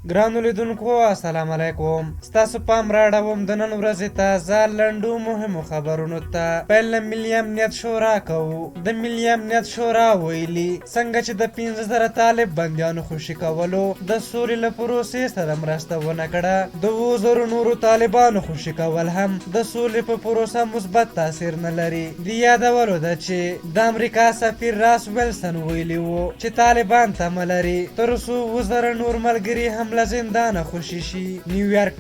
ګرانو لیدونکو السلام علیکم، ستاسو پام راړوم د نن ورځې تازه لنډو مهمو خبرونو ته. پیل له ملي امنیت شورا کوو. د ملي امنیت شورا ویلي، څنګه چې د 5000 طالب بندیانو خوشي کولو د سولې له پروسې سره مرسته ونه کړه، د 7000 نورو طالبانو خوشي کول هم د سولې په پروسه مثبت تاثیر نه لري. د یادولو ده چې د امریکا سفیر راس ویلسن ویلي وو چې طالبان تمه لري تر څو 7000 نور ملګري هم له زندانه خوشي شي. نیویارک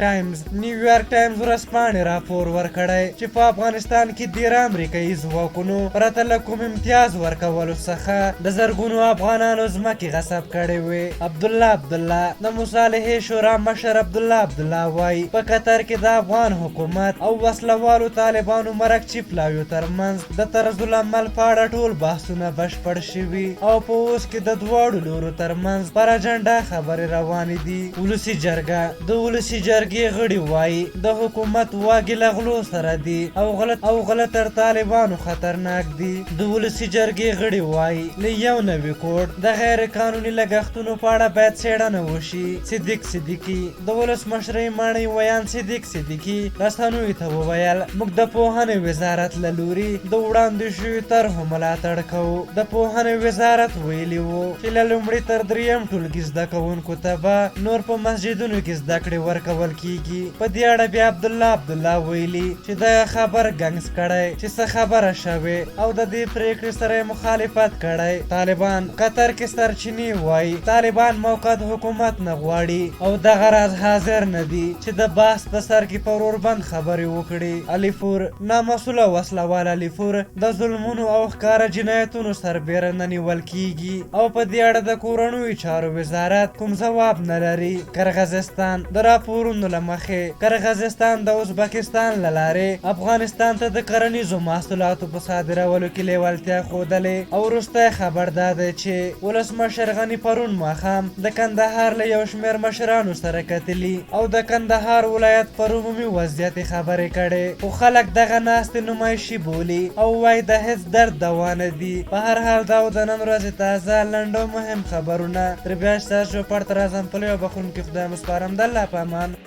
ټایمز ورځپاڼې راپور ورکړی چې په افغانستان کې ډېر امریکایي ځواکونو پرته له کوم امتیاز ورکولو څخه د زرګونو افغانانو ځمکې غصب کړې وې. عبدالله عبدالله د مصالحې شورا مشر عبدالله عبدالله وایي، په قطر کې د افغان حکومت او وسلوالو طالبانو مرکچي پلاویو ترمنځ د طرزالعمل په اړه ټول بحثونه بشپړ شوي او په اوس کې د دواړو لورو ترمنځ پر اجنډا خبرې روانې دي. ولسي جرګه د ولسي جرګې غړي وایي، د حکومت واګې له غلو سره دي او غله تر طالبانو خطرناک دي. د ولسي جرګې غړي وایي، له یو نوي کوډ د غیر قانوني لګښتونو په اړه باید څېړنه وشي. صدیق صدیقي د ولسمشرۍ ماڼۍ ویاند صدیق صدیقي رسنیو ته وویل، موږ د پوهنې وزارت له لوري د وړاندې شویو طرحو ملاتړ کوو. د پوهنې وزارت ویلي وو چې له لومړي تر دریم ټولګي زده کوونکو ته به نور په مسجدونو کې زده کړې ورکول کیږي. په دې اړه بیا عبدالله عبدالله ویلي چې دغه خبر ګنګس کړی چې څه خبره شوې او د دې پرېکړې سره یې مخالفت کړی. طالبان قطر کې سرچینې وایي، طالبان موقت حکومت نه غواړي او دغه راز حاضر نه دي چې د بحث په سر کې پر اوربند خبرې وکړي. علیپور نامسوله وسلوال علیپور د ظلمونو او ښکاره جنایتونو سربېره نه نیول کیږي او په دې اړه د کورنیو چارو وزارت کوم ځواب نه لري. قرغزستان د راپورونو له مخې قرغزستان د ازبکستان له لارې افغانستان ته د کرنیزو محصولاتو په صادرولو کې لیوالتیا ښودلې او وروستی خبر دا دی چې ولسمشر غني پرون ماښام د کندهار له یو شمېر مشرانو سره کتلي او د کندهار ولایت پر عمومي وضعیت یې خبرې کړې، خو خلک دغه ناستې نمایشي بولي او وایي د هېڅ درد دوا نه دي. په هر حال دا و د نن ورځې تازه لنډ او مهم خبرونه. تر بیا چې تاسو چوپړ ته راځم، په لوی او بخښونکي خدای مو سپارم. د الله په امان.